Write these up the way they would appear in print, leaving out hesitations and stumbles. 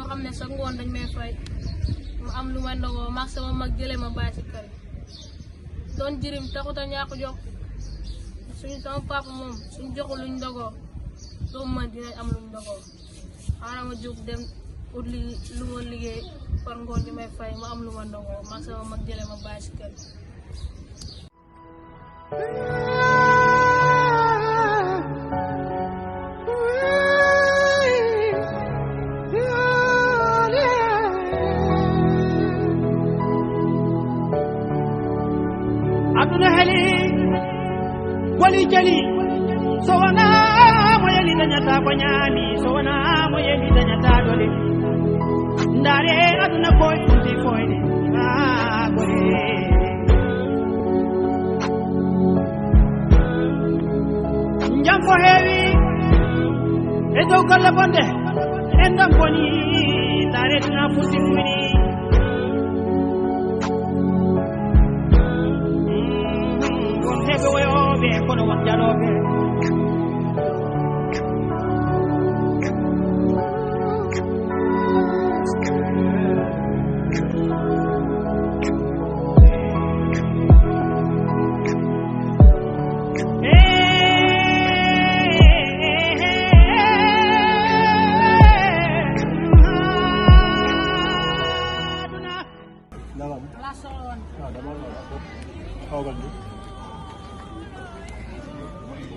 xam ne sa ngoon dañ may fay mu am lu may ndogoo maag sama mag jëlee ma bàyyi si kër yi doon jirim taxut a ñàkk jox suñu sama papa moom suñ joxul luñ ndogoo doomu man dinañ am luñ ndogoo xaaral ma jóg dem ut lu ma liggéey par ngoon ñu may fay ma am lu ma ndogoo maag sama mag jëlee ma bàyyi si kër yi. aduna heli wali jali so wana mo yeli dañata ko ñaami so wana mo yeli dañata dole ndare aduna koy ɗumti koyde goye jam ko heewi e dow golle bonde en ɗon boni ndare tuna fusi fuyni heɓe woyoɓe kono won jaloɓe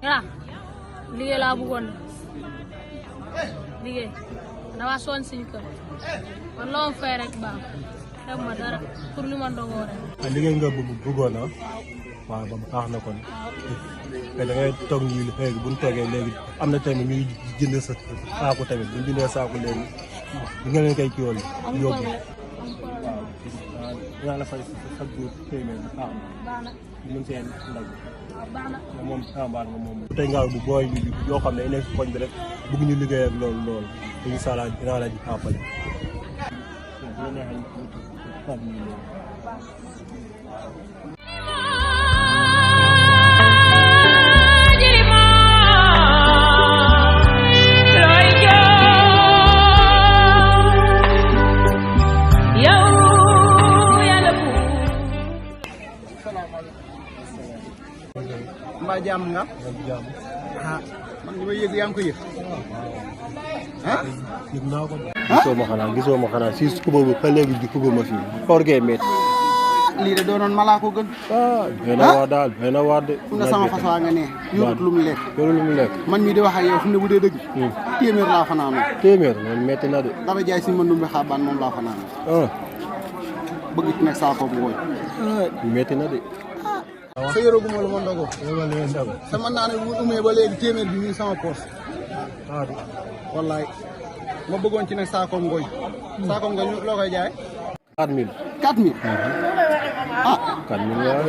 yaa liggéey laa bëggoon liggéey dama sonn suñu kër man loo ma fay rek baax xeeb ma dara pour li ma ndogoo rek. liggéey nga bëggoon ah waaw ba baax na kon te da ngay toog ñu léegi bu ñu toogee léegi am na tamit ñuy jënd sa saako tamit bu ñu jëndee saako léegi nga leen koy kiiwal yóbbu waaw dinaa la fay sa jour téeméer bi baax na mën seen ndaj moom baax na moom tey nga bu booy yoo xam ne nekk si koñ bi rek bëgg ñu liggéey ak loolu te incha allah dinaa la ji àppale bu la neexee mbaa jàmm nga ah man li ma yëg yaa ngi ko yëg ah yëg naa ko gisoo ma xanaa si suba ba léegi di suba ma fii koor gee métti lii de doonoon malaa ko gën doy na waar daal doy na waar de fu ne sama façon nga ne yorut lu mu lekk man mii di wax ak yow fu ne bu dee dëgg téeméer laa fanaanoo téeméer man métti na de dara jaay si mëndum bi xaabaan moom laa fanaanoo bëgg ci nekk saa koobu ngooñ métti na de sa yoraguma lu ma ndogo te mën naa ne bu umee ba léegi téeméer bi nii sama poos wallaay ma bëggoon ci nag saakoom ngooñ loo koy jaay 4000 4000 ah 4000 waaw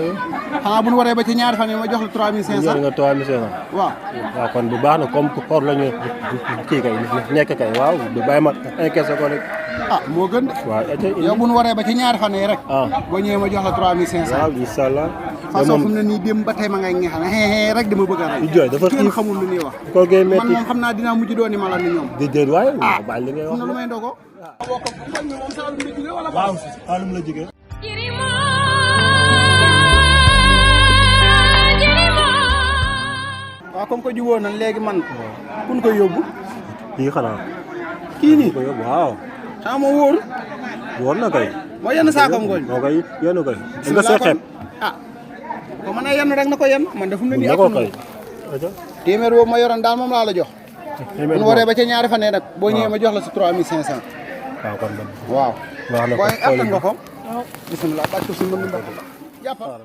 xanaa bu ñu waree ba ci ñaari fan yi ma jox la 3500 nga 3500 waaw kon bu baax na comme koor la ñu kii kay nekk kay waaw du bàyyi ma encaissé ko rek ah moo gën de waaw yow bu ñu waree ba ci ñaari fan yi rek boo ñëwee ma jox la 3500 waaw incha allah façon fu mu ne nii démb ba tey ma ngay ñeexal rek dama bëgg a rey jooy dafa kenn xamul lu ñuy wax koor gee métti man moom xam naa dinaa mujj dooni mala ni ñoom déedéet waaye bàyyi li ngay wax na lu may ndogo waaw Saalum la jógee waaw comme que jubóo nañ léegi man kun koy yóbbu kii xanaa kii nii ko yóbbu waaw xanaa moo wóoru wóor na kay moo yenn saakam ngooñ moo koy yenn kay nga see xeeb ah ko mën a yenn rek na ko yenn man de fu mu ne nii na ko kay téeméer boobu ma yoroon daal moom laa la jox bu ñu waree ba ca ñaari fan nag boo ñëwee ma jox la si 3500 waaw kon waaw baax na booy attan nga ko bisimilah bàcc ko si mën na jàppal